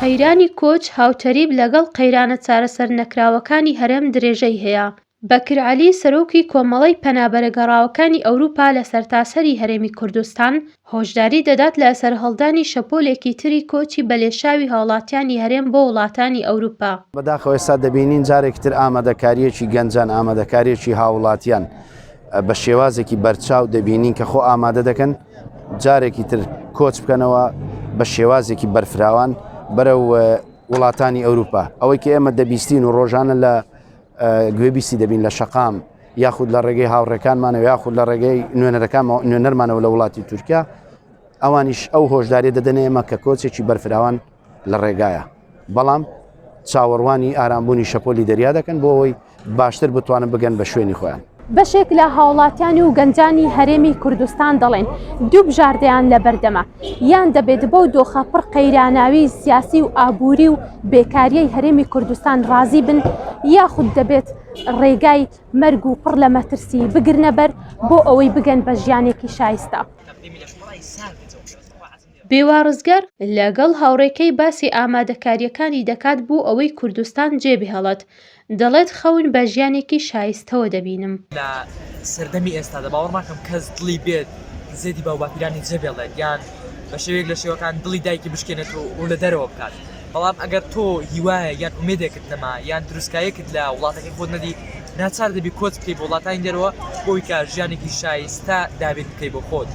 قەیرانی کۆچ هاوتەریب لەگەڵ قەیرانە چارەسەرنەکراوەکانی هەرێم درێژەی هەیە. بەکر عەلی سەرۆکی کۆمەڵەی پەنابەرە گەڕاوەکانی ئەوروپا لە سەرتاسەری هەرێمی کوردستان هۆشداری دەدات لە سەرهەڵدانی شەپۆلێکی تری کۆچی بەلێشاوی هاوڵاتیانی هەرێم بۆ وڵاتانی ئەوروپا. بەداخەوە ئێستا دەبینین جارێکی تر ئامادەکارییەکی گەنجان، ئامادەکارییەکی هاوڵاتیان بە شێوازێکی بەرچاو دەبینین کە خۆ ئامادە دەکەن جارێکی تر کۆچ بکەنەوە بە شێوازێکی بەرفراوان بەرەو وڵاتانی ئەوروپا. ئەوەی کە ئێمە دەبیستین و ڕۆژانە لە گوێبیستی دەبین لە شەقام یاخود لە ڕێگەی هاوڕێکانمانەوە یاخود لە ڕێگەی نوێنەرەکانمەوە نوێنەرمانەوە لە وڵاتی تورکیا ئەوانیش ئەو هۆشداریە دەدەنە ئێمە کە کۆچێکی بەرفراوان لە ڕێگایە بەڵام چاوەڕوانی ئارامبوونی شەپۆلی دەریا دەکەن بۆ ئەوەی باشتر بتوانن بگەن بە شوێنی خۆیان. بەشێک لە هاوڵاتیان و گەنجانی هەرێمی کوردستان دەڵێن دوو بژاردەیان لەبەردەمە، یان دەبێت بەو دۆخە پڕ قەیراناوی سیاسی و ئابووری و بێکاریەی هەرێمی کوردستان ڕازی بن، یاخود دەبێت ڕێگای مەرگ و پڕ لە مەترسی بگرنە بەر بۆ ئەوەی بگەن بە ژیانێکی شایستە. بێوا ڕزگار لەگەڵ هاوڕێکەی باسی ئامادەکارییەکانی دەکات بۆ ئەوەی کوردستان جێبهێڵێت، دەڵێت خەون بە ژیانێکی شایستەوە دەبینم. لە سەردەمی ئێستادا باوەڕ ناکەم کەس دڵی بێت زێدی باوباپیرانی جێبێڵێت یان بە شێوەیەک لە شێوەکان دڵی دایکی بشکێنێت و ڕوو لە دەرەوە بکات بەڵام ئەگەر تۆ هیوایە یان ئومێدێکت نەما یان دروستکایەکت لە وڵاتەکەی خۆت نەدی ناچار دەبی کۆچ بکەی بۆ وڵاتانی دەرەوە بۆی کە ژیانێکی شایستە دابین بکەی بۆ خۆت.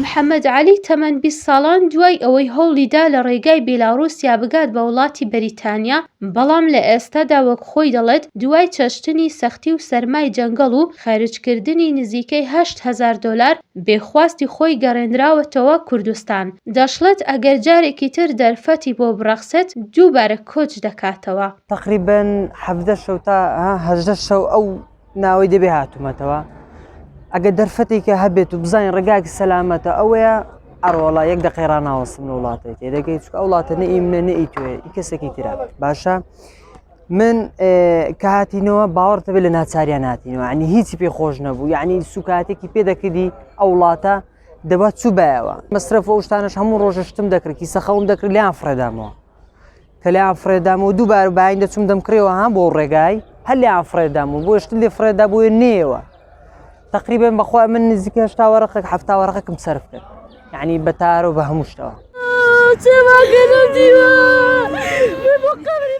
محەمەد عەلی تەمەن 20 ساڵان دوای ئەوەی هەوڵی دا لە ڕێگای بێلاڕووسیا بگات بە وڵاتی بەریتانیا، بەڵام لە ئێستادا وەک خۆی دەڵێت دوای چەشتنی سەختی و سەرمای جەنگەڵ و خەرجکردنی نزیکەی 8000 دۆلار بێ خواستی خۆی گەڕێنراوەتەوە کوردستان. دەشڵێت ئەگەر جارێکی تر دەرفەتی بۆ بڕەخسێت دووبارە کۆچ دەکاتەوە. تەقریبەن 17 شەو تا 18 شەو ئەو ناوەی دەبێ هاتوومەتەوە ئەگە دەرفەتێکە هەبێت و بزانین ڕێگاکی سەلامەتە ئەوەیە ئەڕۆڵا یەک دقەی ڕناوەستم لە وڵاتێک تێدەگەی چکە ئەو وڵاتە نە ئی منە نە ئی توێ ئی کەسێکی ترە باشە من کە هاتینەوە باوەڕتە بێ لە ناچاریان هاتینەوە ینی هیچی پێ خۆش نەبوو یعنی سوکاتێکی پێ دەکردی ئەو وڵاتە دەبا چوو بایەوە مەسرەف ئەو شتانش هەموو ڕۆژە شتم دەکرد کیسە خەوم دەکرد لیان فڕێدامەوە کە لێیان فڕێدام و دووبارە باین دەچوم دەمکڕیەوە ها بۆ ڕێگای هەر لێیان فڕێدام و بۆ شت لێ فڕێدا بۆیە نێەوە تقریبا بەخوا من نزیک هەشتا وەرەقێک حەفتا وەرەقێکم سەرف کرد یعنی بە تارە و بە هەموو شتەوە.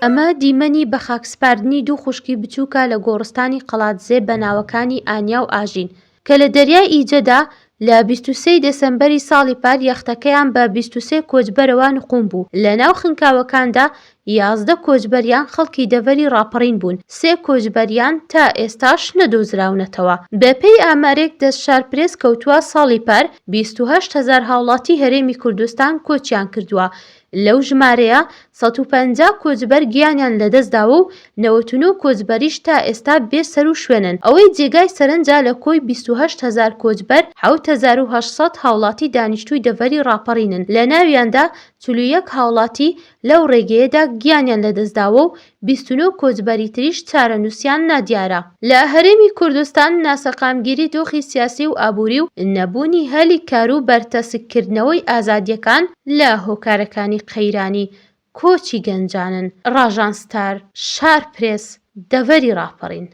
ئەمە دیمەنی بەخاکسپاردنی دوو خوشکی بچووکە لە گۆڕستانی قەڵادزێ بە ناوەکانی ئانیا و ئاژین، کە لە دەریای ئیجەدا لە 23 ی دێسەمبەری ساڵی پار یەختەکەیان بە 23 کۆچبەرەوە نقوم بوو، لەناو خنکاوەکاندا 11 کۆچبەریان خەڵکی دەڤەری ڕاپەڕین بوون، سێ کۆچبەریان تا ئێستاش نەدۆزراونەتەوە. بەپێی ئامارێک دەست شارپرێس کەوتووە ساڵی پار 28 هەزار هاوڵاتی هەرێمی کوردستان کۆچیان کردووە، لەو ژمارەیە 150 کۆچبەر گیانیان لەدەستداوە و 99 کۆچبەریش تا ئێستا بێ سەروشوێنن. ئەوەی جێگای سەرنجە لە کۆی 28 هەزار کۆچبەر، 7800 هاوڵاتی دانیشتووی دەڤەری ڕاپەڕینن، لەناویاندا 41 هاوڵاتی لەو ڕێگەیەدا گیانیان لەدەستداوە و 29 کۆچبەری تریش چارەنووسیان نادیارە. لە هەرێمی کوردستان ناسەقامگیری دۆخی سیاسی و ئابووری و نەبوونی هەلی کار و بەرتەسککردنەوەی ئازادییەکان لە هۆکارەکانی قەیرانی کۆچی گەنجانن. ڕاژان ستار، شارپرێس، دەڤەری ڕاپەڕین.